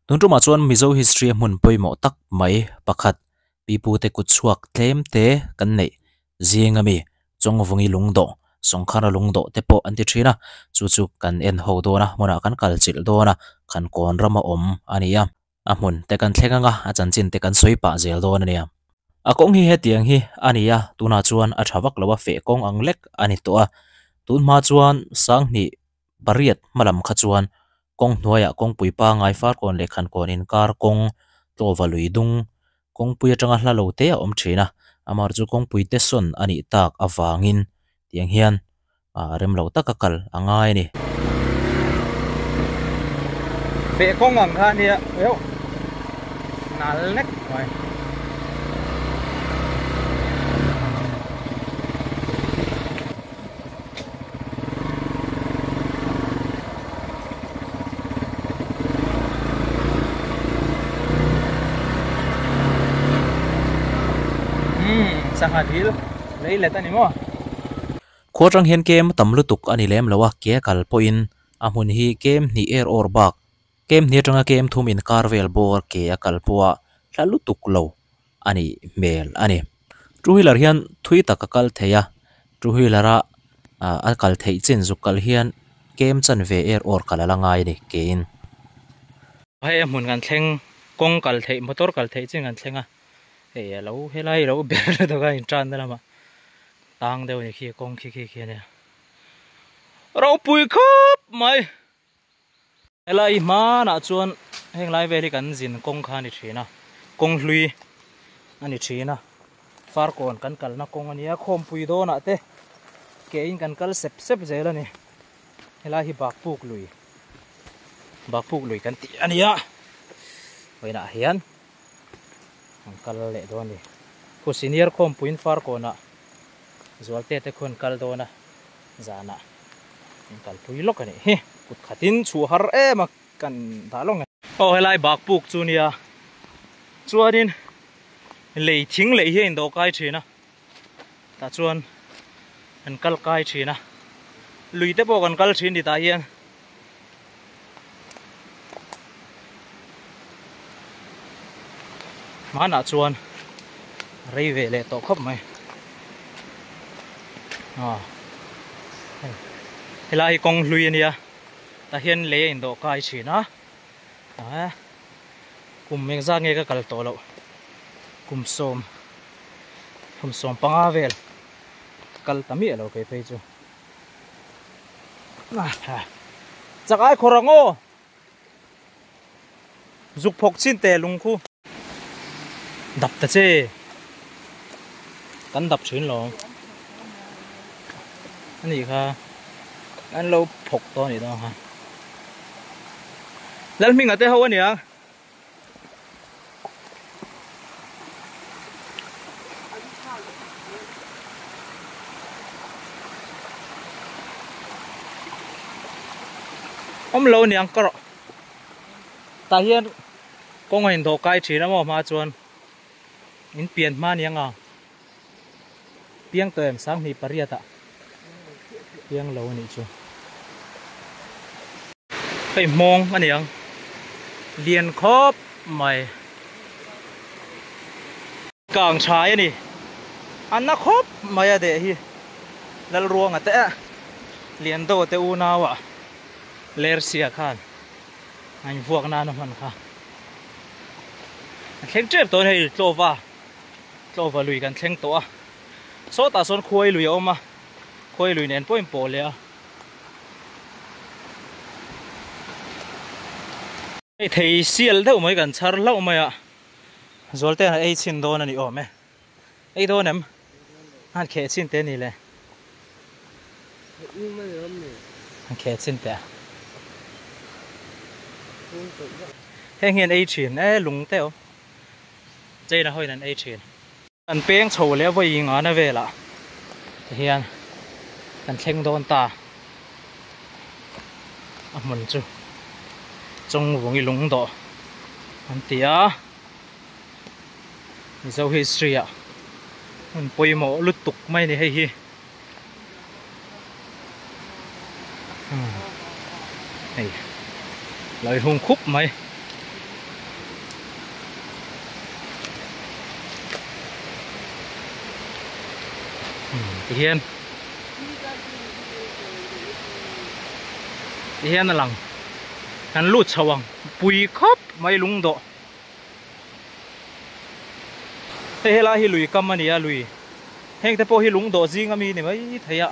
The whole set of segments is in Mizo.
Tun tumah chuan Mizo history a hmun pawimawh tak mai pakhat pipute kut chhuak tlem te kan neih zing ami Chawngvungi lungdawh, Sawngkhara lungdawh te pawh an ti thin a, chu chu kan en ho dawn a, hmunah kan kal chilh dawn a, kan kawn rama awm a ni a, a hmun te kan thleng ang a, a chanchin te kan sawi pah zel dawn a nia. A kawng hi hetiang hi a ni a, tunah chuan a tha vak lo a, feh kawng ang lek a ni tawh a, tun hma chuan Sanghnih pariat hmalam kha chuan kawng hnuaiah kawngpui pangai farkawn leh khankawn inkar kawng tlawva lui dung kawngpui atanga hla lo te a awm thin a, amah chu kawngpui te sawn a nih tak avangin tiang hian ah rem lo taka kal a ngai a ni. Feh kawng ang kha ania euh nal nek mai. Sangha dil lei let a ni maw? Khua atang hian kem tam lutuk a ni lem lo a, ke a kal pawhin a hmun hi kem hnih er awr bak, kem hnih atanga kem thum inkar vel bawr ke a kal pawha hla lutuk lo a nih hmel a ni. Two wheeler hian thui tak a kal thei a, two wheeler a a kal theih chin zuk kal hian kem chan ve er awr kal a la ngai a ni keiin. Hei a hmun kan thleng kawng kal theih motor kal theih chin kan thleng a, hei a lo helai lo ber lutuk a intan na lamah tang deuh a ni khi kawng khi khi khi a nia ropui khawp mai. Helai hmanah chuan heng lai vel hi kan zin kawng kha a ni thin a, kawng hlui a ni thin a, farkawn kan kalna kawng a nia, khawmpui dawnah te ke in kan kal sep sep zel a ni, helai hi bakpuk lui bakpuk lui kan tih a nia, vawiinah hian an kal leh dawn a ni, khu senior khawmpuiin farkawnah zualte te khuan kal dawn a. Zanah min kalpui lawk a nih hi. Kut khatin chhuah har em a kan dah lawng e. Aw helai bak puk chu nia chuanin lei thing lei hi a indawh kai thin a tah chuan an kal kai thin a lui te pawh kan kal thin ni tah hian hmanah chuan rei ve leh tawh khawp mai ah hei helai hi kawng hlui ania tah hian lei a indawh kai thin a ah kum engzat nge ka kal tawh loh kum sawm kum sawm panga vel kal ta miah lo kei phei chu. Chak ai khawr ang aw. Zuk phawk chin te lung khu. Dap ta che. Kan dap thin lo. Ani kha. An lo phawk tawh anih dawn kha. Lalhminga te ho ania. Awm lo niang ka rawh tah hian kawng a indawh kai thin a maw hma chuan in pian hma niang a piang tawh em sanghnih pariat ah piang lo a nih chu hei hmawng a niang lian khawp mai kang thai a ni a na khawp mai a deh hi Lalruanga te lian deuh te unau ah Lersia khan a invuak nan a hman kha a thleng tep tawh a ni hei tlawva. Tlawva lui kan thleng tawh a, sawtah sawn khuai lui a awm a, khuai lui nen pawh inpawh leh a. Hei thei sial deuh mai kan chhar hlauh mai a, Zualtean a ei chhin dawn a ni awm e, ei dawn em? Han kheh chhin teh a ni le, han kheh chhin teh a, heng hian ei thin e lung te awm. China hoin an ei thin. Kan peng chho leh vawi ngana velah ti hian kan thleng dawn ta a hmun chu Chawngvungi lungdawh an ti a, Mizo history ah hmun pawimawh lutuk mai a ni hei hi. Hei lo inhung khup mai. Tihian tihian a lang kan lut chho ang pui khawp mai lungdawh hei helai hi lui kam a ni a lui heng te pawh hi lungdawh zing ami ni mai thei a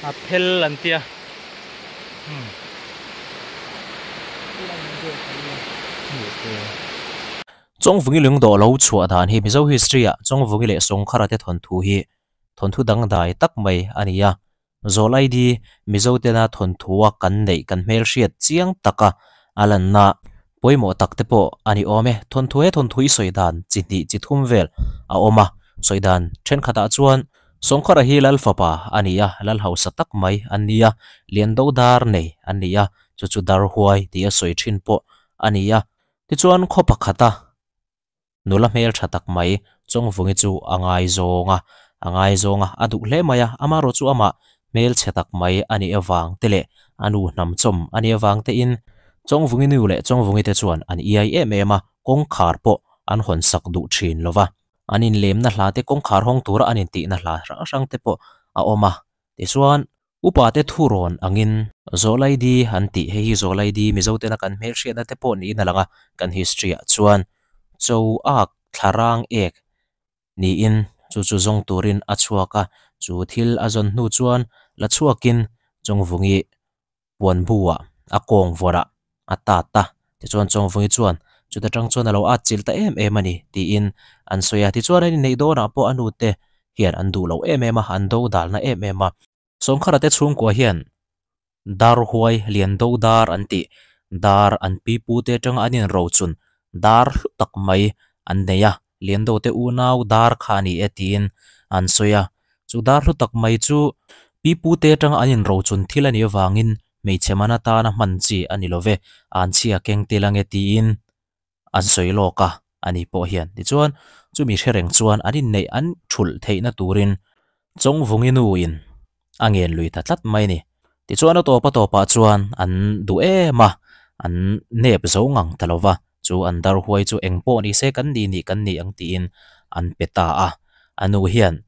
a phel an tia umm. Chawngvungi lungdawh lo chhuah dan hi Mizo history ah Chawngvungi leh Sawngkhara te thawnthu hi thawnthu dangdai tak mai a ni a. Zawl ID Mizo tena thawnthu a kan neih kan hmelhriat chiang taka a lanna pawimawh tak te pawh a ni awm e. Thawnthu he thawnthu i sawi dan chi hnih chi thum vel a awm a, sawi dan thenkhatah chuan Sawngkhara hi Lal fapa a ni a, Lal hausa tak mai an ni a, Liando dar nei an ni a, chu chu dar huai tih a sawi thin pawh a ni a. Tichuan khaw pakhata nula hmel tha tak mai Chawngvungi chu a ngaizawng a, a ngaizawng a, a duh hle mai a, amaherawh chu amah hmel chhe tak mai a nih avang te leh a nu hnamchawm a nih avang te in Chawngvungi nu leh Chawngvungi te chuan an iai em em a, kawngkhar pawh an hawn sak duh thin lo va, an inlemna hla te kawngkhar hawng tura an intihna hla hrang hrang te pawh a awm a, tichuan Upate thurawn angin Zawlaidi an tih, hei hi Zawlaidi Mizotena kan hmelhriatna te pawh niin a lang a, kan history ah chuan Cho ak thlarang ek niin chu chu zawng turin a chhuak a, chu thil a zawn hnu chuan la chhuakin Chawngvungi puanbu ah a kawng vawrh ah a tat a, tichuan Chawngvungi chuan chuta tang chuan a lo at chilh ta em em a ni tiin an sawi a, tichuan an inneih dawnah pawh a nute hian an duh lo em em a, an do dalna em em a. Sawngkhara te chhungkua hian dar huai lian do dar an tih dar an pipu te atanga an inrochun dar hlu tak mai an nei a, Liando te unau dar kha a ni e tiin an sawi a, chu dar hlu tak mai chu pipu te atanga an inrochun thil a nih avangin hmeichhe man atana hman chi a ni lo ve, an chhia keng tel ange tiin an sawi lawk a, ani pawh hian. Tichuan, chumi hre reng chuan an inneih an thulh theihna turin Chawngvungi nuin a ngen lui ta tlat mai a ni. Tichuan a tawp a tawpah chuan an duh em a, an nep zo ngang ta lo va, chu an dar huai chu eng pawh ni se kan ni nih kan ni ang tiin an pe ta a. A nu hian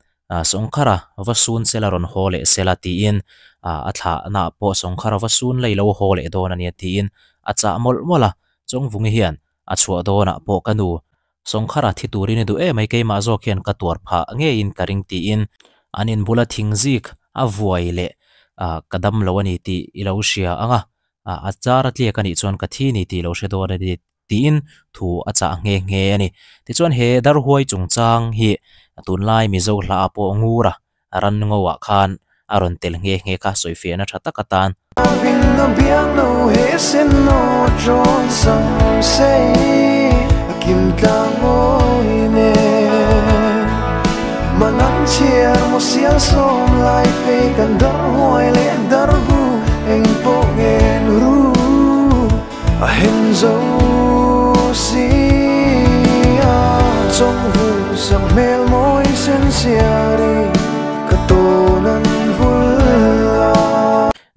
Sawngkhara va sun sela rawn haw leh sela tiin a thlahna pawh Sawngkhara va sun lei lo haw leh dawn a nia tiin a chah mawlh mawlh a. Chawngvungi hian a chhuah dawnah pawh ka nu Sawngkhara thi turin i duh em mai keimah zawk hian ka tuar phah ngeiin ka ring tiin an inbula thing zik a vuai leh ka dam lo a ni tih i lo hria ang a, a char a tliak a nih chuan ka thi ni tih lo hre dawn a ni tiin thu a chah nghe nghe a ni. Tichuan he Darhuai chungchang hi tunlai Mizo hla ah pawh Ngura ran ngo ah khan a rawn tel nghe nghe kha sawifiahna tha tak atan.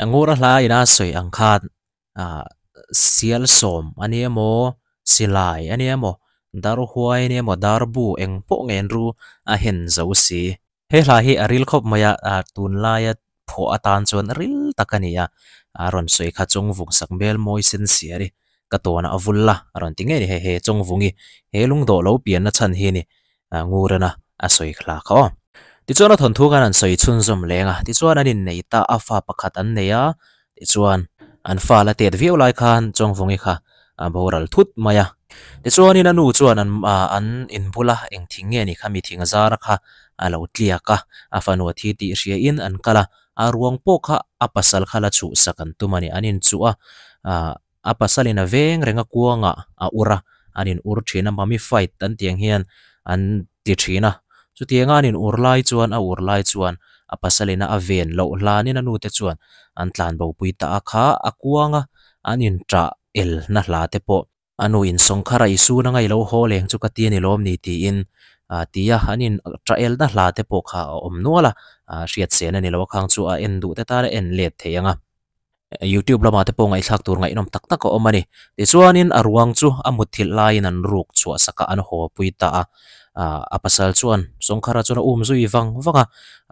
Ngura hla ina sawi ang khan ah sial sawm a ni emaw silai a ni emaw dar huai a ni emaw dar bu eng pawh ngen ru a hen zo si. He hla hi a ril khawp mai a, ah tunlaia phuah atan chuan ril tak a ni a, a rawn sawi kha Chawngvung sak hmel mawi sen siar i ka tawnah a vul la a rawn ti ngei a ni hei he Chawngvungi he lungdawh lo pianna chhan hi a ni Ngurana a sawi hla kha aw. Tichuan a thawnthu khan an sawi chhunzawm leng a, tichuan an innei ta a fa pakhat an nei a, tichuan an fa la tet viau lai khan Chawngvungi kha a boral thut mai a. Tichuanin a nu chuan an an inbula eng thing nge ni kha mi thing zara kha a lo tliak a, a fanu a thi tih hriain an kal a, a ruang pawh kha a pasal kha la chhuhsak an tum a ni, an inchuh a, ah a pasalin a veng reng a kuangah a ur a, an in ur thin a, mummy fight an tih ang hian an ti thin a, chutianga an in ur lai chuan a ur lai chuan a pasalin a ven loh hlanin a nute chuan an tlanbo pui ta a kha a kuanga an in ṭah el na hla te pawh a nu in sawngkhara i sun anga i lo haw leng chu ka ti a ni lawm ni tiin ah ti a an in ṭah el na hla te pawh kha a awm nual a, ah hriat sen a ni lo a khang chu a en duh te tan a en let thei ang a. Youtube lamah te pawh ngaihthlak tur ngaihnawm tak tak a awm a ni. Tichuanin a ruang chu a mutthilh laiin an ruk chhuah sak a, an haw pui ta a. Ah a pasal chuan Sawngkhara chuan a um zui vang vang a,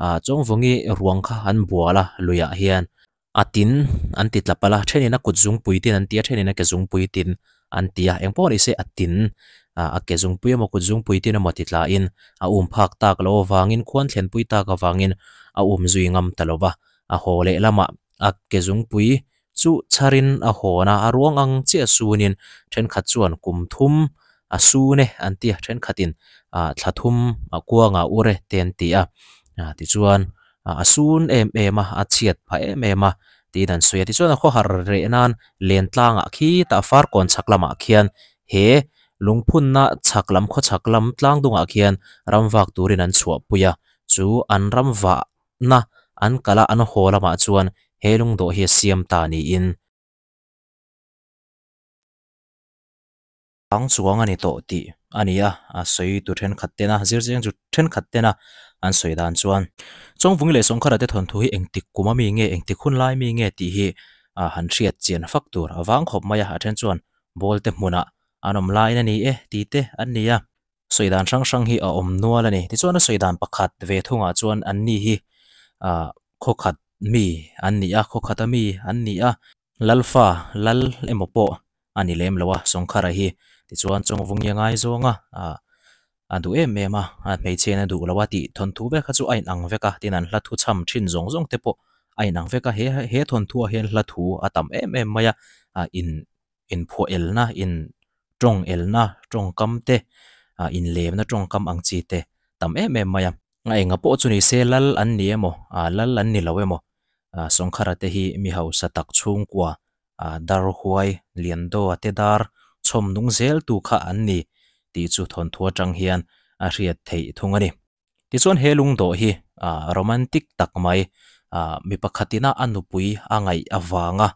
ah Chawngvawngi ruang kha an bual a luiah hian a tin an ti tla palh a, thenin a kut zungpui tin an ti a, thenin a ke zungpui tin an ti a, engpawh ni se a tin ah a ke zungpui emaw kut zungpui tin emaw ti tlain a um phak tak loh avangin khuan thlenpui tak avangin a um zui ngam ta lo va, a haw leh lamah a ke zungpui chu chharin a hawn a, a ruang ang chiah sunin thenkhat chuan kum thum a sun e an ti a, thenkhatin ah thla thum a kuangah ur e te an ti a, ah tichuan a sun em em a, a chhiat phah em em a tiin an sawi a, tichuan a khawhar reh nan len tlangah khitah farkawn chhak lamah khian he lungphunna chhak lam khaw chhak lam tlang dungah khian ram vak turin an chhuahpui a, chu an ram vahna an kal a an haw lamah chuan he lungdawh hi a siam ta niin. Ang chuang a ni tawh tih a ni a, a sawi tu thenkhat tena zir chiang chu thenkhat tena an sawi dan chuan Chawngvungi leh Sawngkhara te thawnthu hi engtik kum a mi nge engtik hun lai mi nge tih hi a han hriat chian fak tur a vang khawp mai a, a then chuan ball te hmunah an awm laiin a ni e tih te an ni a, sawi dan hrang hrang hi a awm nual a ni. Tichuan a sawi dan pakhat ve thungah chuan an ni hi ah khawkhat mi an ni a, khawkhata mi an ni a. Lalfa, Lal emaw pawh a ni lem lo a, Sawngkhara hi tichuan Chawngvungi a ngaizawng a, ah a duh em em a, a hmeichhiain a duh lo a tih thawnthu vek kha chu a inang vek a, tin an hla thu chham thin zawng zawng te pawh a inang vek a, he he thawnthuah hian hla thu a tam em em mai a, ah in inphuah elna, in tawng elna tawngkam te, ah inlemna tawngkam ang chi te tam em em mai a. A enga pawh chu ni se lal an ni emaw, ah lal an ni lo emaw, ah Sawngkhara te hi mi hausa tak chhungkua ah dar huai Liandoa te dar chhawm nung zel tu kha an ni tih chu thawnthu atang hian a hriat theih thung a ni. Tichuan he lungdawh hi ah romantic tak mai ah mi pakhatina a nupui a ngaih avanga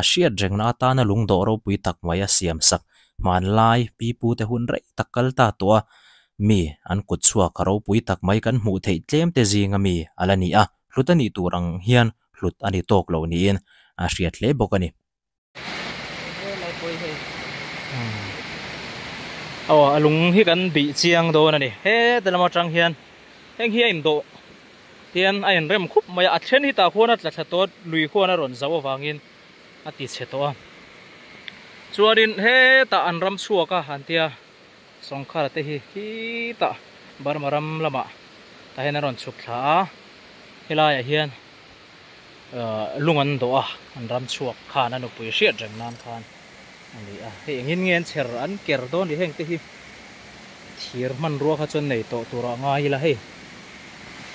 a hriat rengna atana lungdawh ropui tak mai a siam sak hmanlai pipu te hun rei tak kal ta tawh a, mi an kut chhuak a ropui tak mai kan hmuh theih tlem te zinga mi a la ni a, hlut a nih tur ang hian hlut a ni tawk lo niin a hriat hle bawk a ni. Aw a lung hi kan bih chiang dawn a ni heta lam atang hian heng hi a indawh hian a inrem khup mai a a then hi tah khuan a tla thla tawh lui khuan a rawn zauh avangin a ti chhe tawh a chuanin hetah an ram chhuak a an tia Sawngkhara te hi khitah Burma ram lamah tah hian an rawn chhuk thla a helaiah hian lung an dawh a an ram chhuak khan a nupui hriat reng nan khan a ni a hei engin nge an chher an ker dawn ni heng te hi thir hmanrua kha chuan nei tawh tur ah ngai ila hei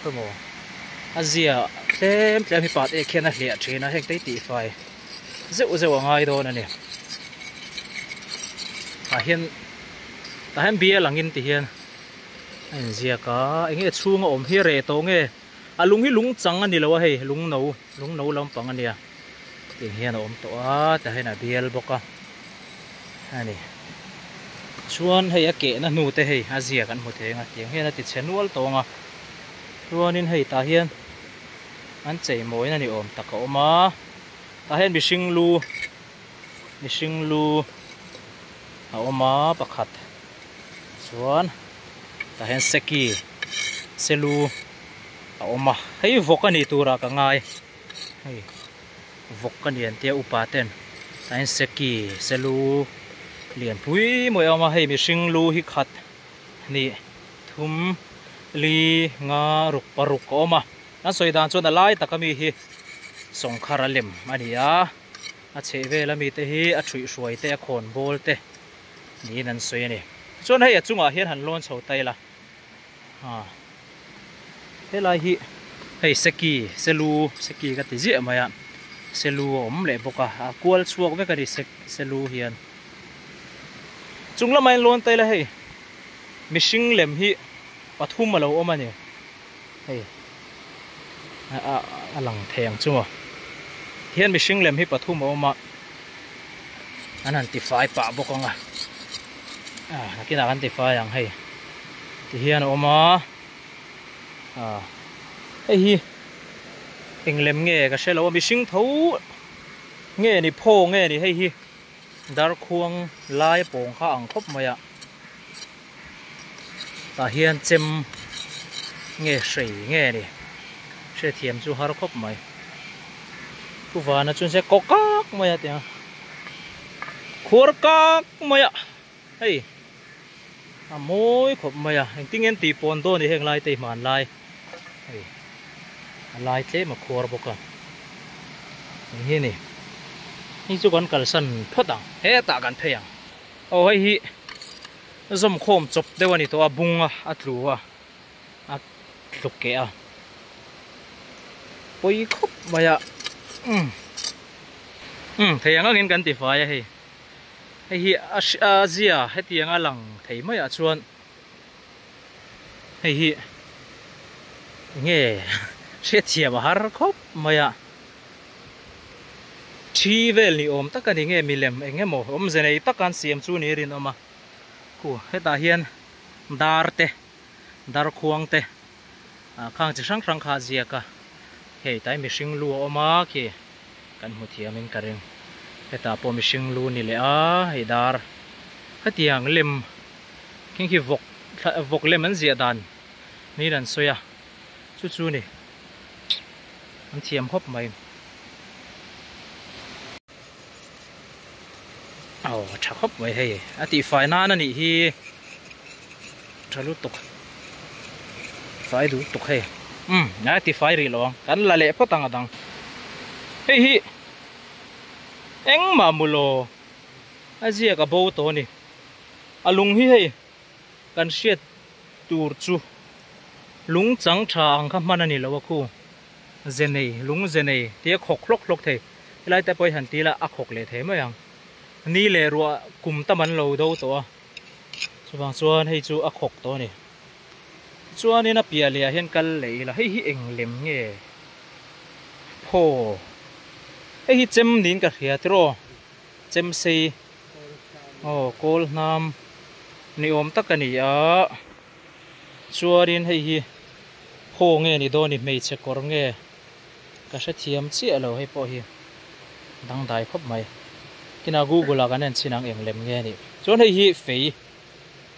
khawimaw a zia tlem tlem hi pat ek hian a hliah thin a heng te hi tihfai zeuh zeuh a ngai dawn a ni tah hian tah hian bial angin ti hian a inziak a enge chhunga awm hi reh tawh nge. A lung hi lung chang a ni lo a hei lung no lung no lampang a nia tiang hian a awm tawh a tah hian a bial bawk a a ni chuan hei a kehna hnu te hei a zia kan hmu thei ang a tiang hian a ti chhe nual tawng a chuanin hei tah hian an chei mawina ni awm tak a awm a tah hian mihring lu mihring lu a awm a pakhat chuan tah hian seki selu a awm a hei vawk a nih turah ka ngai hei vawk a ni an tia upa ten tah hian seki selu lian pui mawi a awm a hei mihring lu hi khat hnih thum li nga ruk paruk a awm a an sawi dan chuan a lai taka mi hi sawngkhar a lem a ni a a chheh vel ami te hi a thuihhruai te a khawn bawl te. Niin an sawi a ni. Tichuan hei a chungah hian han lawn chho ta ila. Ha. Helai hi hei seki, selu, seki ka ti ziah mai a. Selu a awm leh bawk a, a kual chhuak vek a ni selu hian. Chung lamah hian lawn ta ila hei mihring lem hi pathum a lo awm a ni. Hei a a lang thei ang chu maw. Tihian mihring lem hi pathum a awm a. An han tifai pah bawk ang a ah nakinah kan tifai ang hei tihian a awm a ah hei hi eng lem nge ka hre lo a mihring tho nge ni phaw nge ni hei hi darkhuang lai pawng kha ang khawp mai a. Tah hian chem nge hrei nge ni hriatthiam chu har khawp mai. Pu Vana chuan se kaw kak mai a tia khuar kak mai a hei a mawi khawp mai a engtin nge an tih pawn dawn ni heng lai te hi hmanlai hei a lai tlem a khuar bawk a eng hi ni hei chu kan kalsan phawt ang hetah kan phei ang aw hei hi. Zawmkhawm chawp deuh a ni tawh a, bung a a tlu a, a tlu keh a, pawi khawp mai a, umm umm thei ang angin kan ti fai a hei, hei hi a a zia hetiang a lang thei maiah chuan hei hi enge hriatthiam a har khawp mai a, thi vel ni awm tak a ni nge milem eng emaw awmze nei tak an siam chu ni rinawm a. Khu hetah hian dar te darkhuang te ah khang chi hrang hrang kha a ziak a hei tlai mihring lu a awm a khi kan hmu thiam in ka ring hetah pawh mihring lu ni leh a hei dar hetiang lem khing khi vawk vawk lem an ziah dan niin an sawi a chu chu ni an thiam khawp mai. Aw a tha khawp mai hei a tihfai nan a nih hi tha lutuk fai duh tuk hei umm a tifai rih lo ang kan la leh phawt ang a dang hei hi engmah mu lo a ziak a bo tawh a ni a lung hi hei kan hriat tur chu lung chang tha ang kha hman a ni lo a khu. Ze nei, lung ze nei tia khawk hlawk hlawk thei. Helai te pawh hi han ti ila a khawk leh thei mai ang. Ni leh ruah kum tam an lo do tawh a, chuvang chuan hei chu a khawk tawh a ni. Tichuanin a piah leh ah hian kal leh ila, hei hi eng lem nge? Phaw, hei hi chem niin ka hria tiraw? Chem sei, aw kawl hnam ni awm tak a ni a. Chuanin hei hi phaw nge ni dawn i hmeichhe kawr nge ka hrethiam chiah lo hei pawh hi dangdai khawp mai. Kinah google ah kan en chhin ang eng lem nge nih. Chuan hei hi fei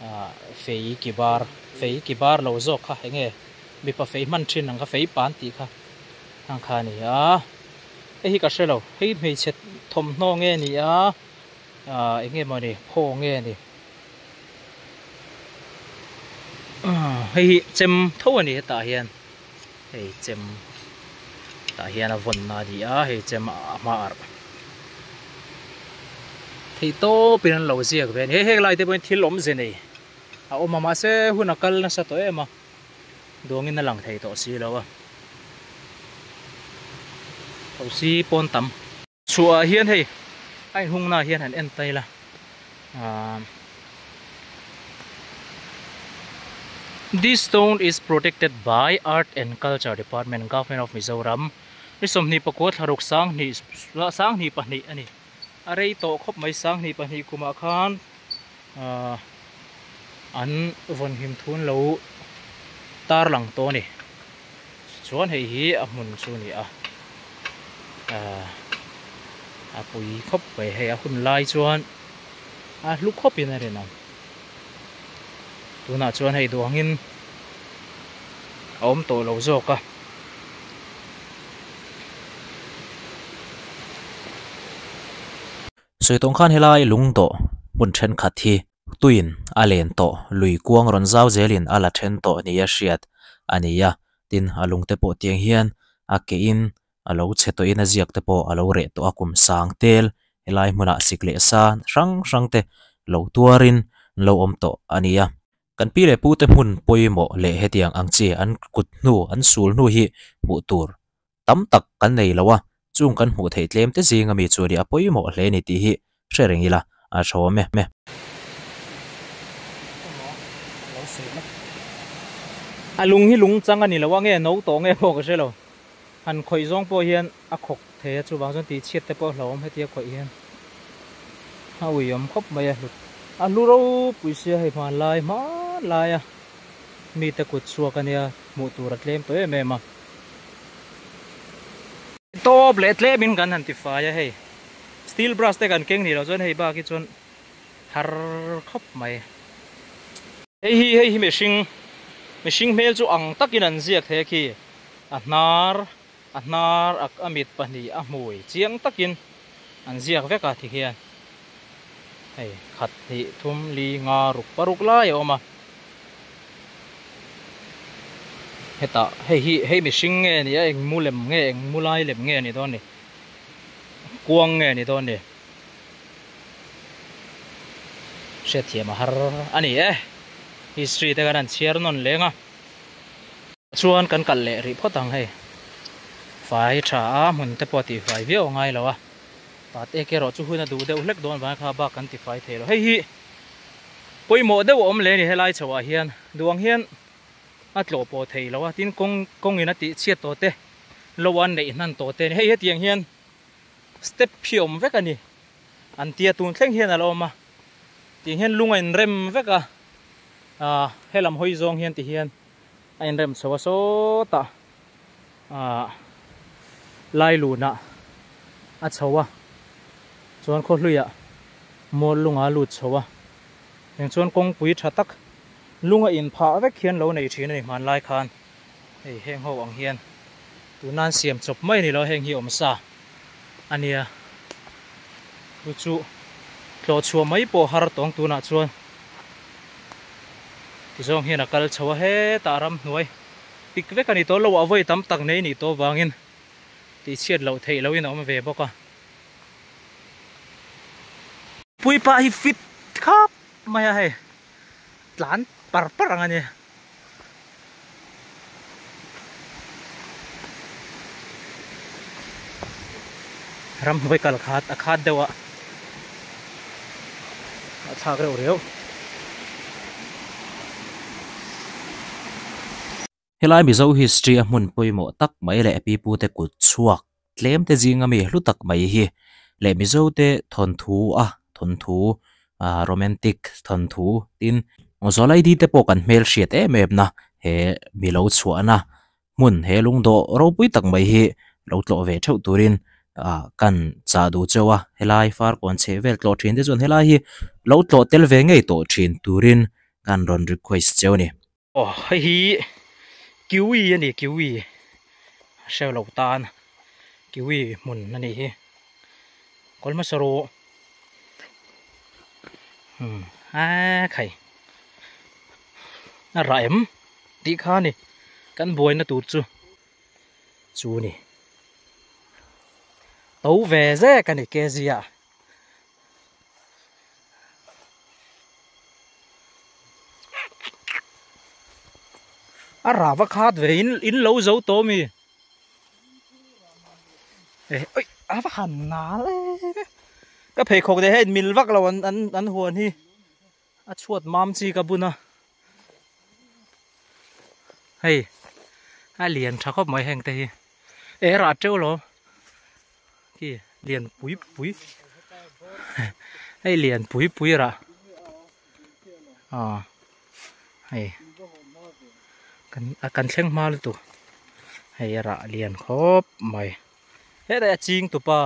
ah fei ki bar fei ki bar lo zawk kha enge mipa fei hman thin ang kha fei pan tih kha ang kha a ni a. Hei hi ka hre lo hei hmeichhe thawmhnaw nge ni a ah enge mawni phaw nge ni. Hei hi chem tho a ni hetah hian hei chem tah hian a vawnna a ni a hei chem a hma arh theih tawpin an lo ziak ve a ni hei heng lai te pawhin thil awmze nei a awm a mahse hun a kal nasa tawh em a duangin a lang thei tawh si lo a thosi pawn tam. Chhuah ah hian hei a inhung na ah hian han en ta ila ahh This stone is protected by Art and Culture Department Government of Mizoram ni 29 thlaruk sanghnih sanghnih pahnih a ni a rei tawh khawp mai sanghnih pahnih kumah khan ahh an vawnhim thun lo tarlang tawh a ni. Chuan hei hi a hmun chu a ni a ahh a pui khawp mai hei a hun lai chuan a hlu khawp in a rinawm tunah chuan hei duh angin a awm tawh lo zawk a. Sawi tawng khan helai lungdawh hmun thenkhat hi Tuin a len tawh, lui kuang rawn zau zelin a la then tawh nia hriat a ni a, tin a lungte pawh tiang hian a kehin a lo chhe tawhin a ziak te pawh a lo reh tawh a, kum sang tel helai hmunah sik leh sa hrang hrang te lo tuarin an lo awm tawh a ni a. Kan pi leh pute hmun pawimawh leh hetiang ang chi an kut hnu an sul hnu hi hmuh tur tam tak kan nei lo a, chung kan hmuh theih tlem te zing ami chu nia pawimawh hle ni tih hi hre reng ila a tha awm e. A lung hi lung chang a ni lo a nge no tawh nge pawh ka hre lo. Han khawih zawng pawh hian a khawk thei a chuvang chuan tihchhiat te pawh a hlauhawm hetia khawih hian a uiawm khawp mai a hlut. A hlu ropui sia hei hmanlai hmanlai a mite kut chhuak a nia hmuh tur a tlem tawh em em a. Tawp leh tlem in kan han ti fai a hei steel brush te kan keng ni loh chuan hei bak hi chuan har khawp mai. Hei hi hei hi mihring mihring hmel chu ang takin an ziak thei a khi a hnar a hnar a a mit pahnih a hmui chiang takin an ziak vek a ti khian hei khat hnih thum li nga ruk paruk lai a awm a hetah hei hi hei mihring nge ni a eng mu lem nge eng mu lai lem nge ni dawn ni kuang nge ni dawn ni. Hriatthiam a har a ni e. History te kan han chhiar nawn leng a. Chuan kan kalh leh rih phawt ang hei. Fai tha a hmun te pawh a tihfai viau a ngai lo a. Pat ek erawh chu hun a duh deuh hlek dawn vang kha bak kan tifai thei lo. Hei hi pawimawh deuh a awm leh a ni helai chhoah hian duang hian a tlawh pawh thei lo a. Tin kawng kawngin a tih chhiat tawh te lo an neih hnan tawh te a ni. Hei hetiang hian step hi awm vek a ni. An tia tun thleng hian a lo awm a. Tiang hian lung a inrem vek a. Ahh helam hawi zawng hian ti hian a inrem chho a sawtah ahh lai lunah a chho a. Chuan khawhluiah mual lunga lut chho a. Eng chuan kawngpui tha tak lung a inphah vek hian lo nei thin a ni hmanlai khan. Hei heng ho ang hian tuna an siam chawp mai a ni lo heng hi awm sa a nia chu chu tlawh chhuah mai pawh har tawng tunah chuan tizawng hian a kal chho a hetah ramhnuai pik vek a ni tawh lo a vawi tam tak nei nih tawh vangin tih chhiat loh theih lohin a awm ve bawk a. Puipa hi fit khap mai a hei tlan par par ang a ni. Ramhnuai kal khat a khat deuh a a thlak reuh reuh. Helai Mizo history a hmun pawimawh tak mai leh pipute kut chhuak tlem te zinga mi hlu tak mai hi leh Mizo te thawnthu a thawnthu ah romantic thawnthu tin Zawlaidi te pawh kan hmel hriat em em na he mi lo chhuahna hmun he lungdawh ropui tak mai hi lo tlawh ve theuh turin ah kan chah duh chauh a helai farkawn chheh vel tlawh thin te chuan helai hi lo tlawh tel ve ngei tawh thin turin kan rawn request cheu a ni. Aw hei hi kiwi a ni kiwi a hreu lo tan kiwi hmun a nih hi kawl hmasa rawh umm aa khai a rah em tih kha a ni kan buaina tur chu chu a ni to ve zek a ni kg ah. A rah va khat ve in in lo zo tawh mi eh oi a va han nal e ka pheikhawk te hian mil vak lo an an an huan hi a chhuat mam chi ka bun a hei a lian tha khawp mai heng te hi eh rah teuh lo. Khi lian pui pui hei lian pui pui rah aw hei kan a kan thleng hma lutuk hei a rah lian khawp mai hetah a ching tupa.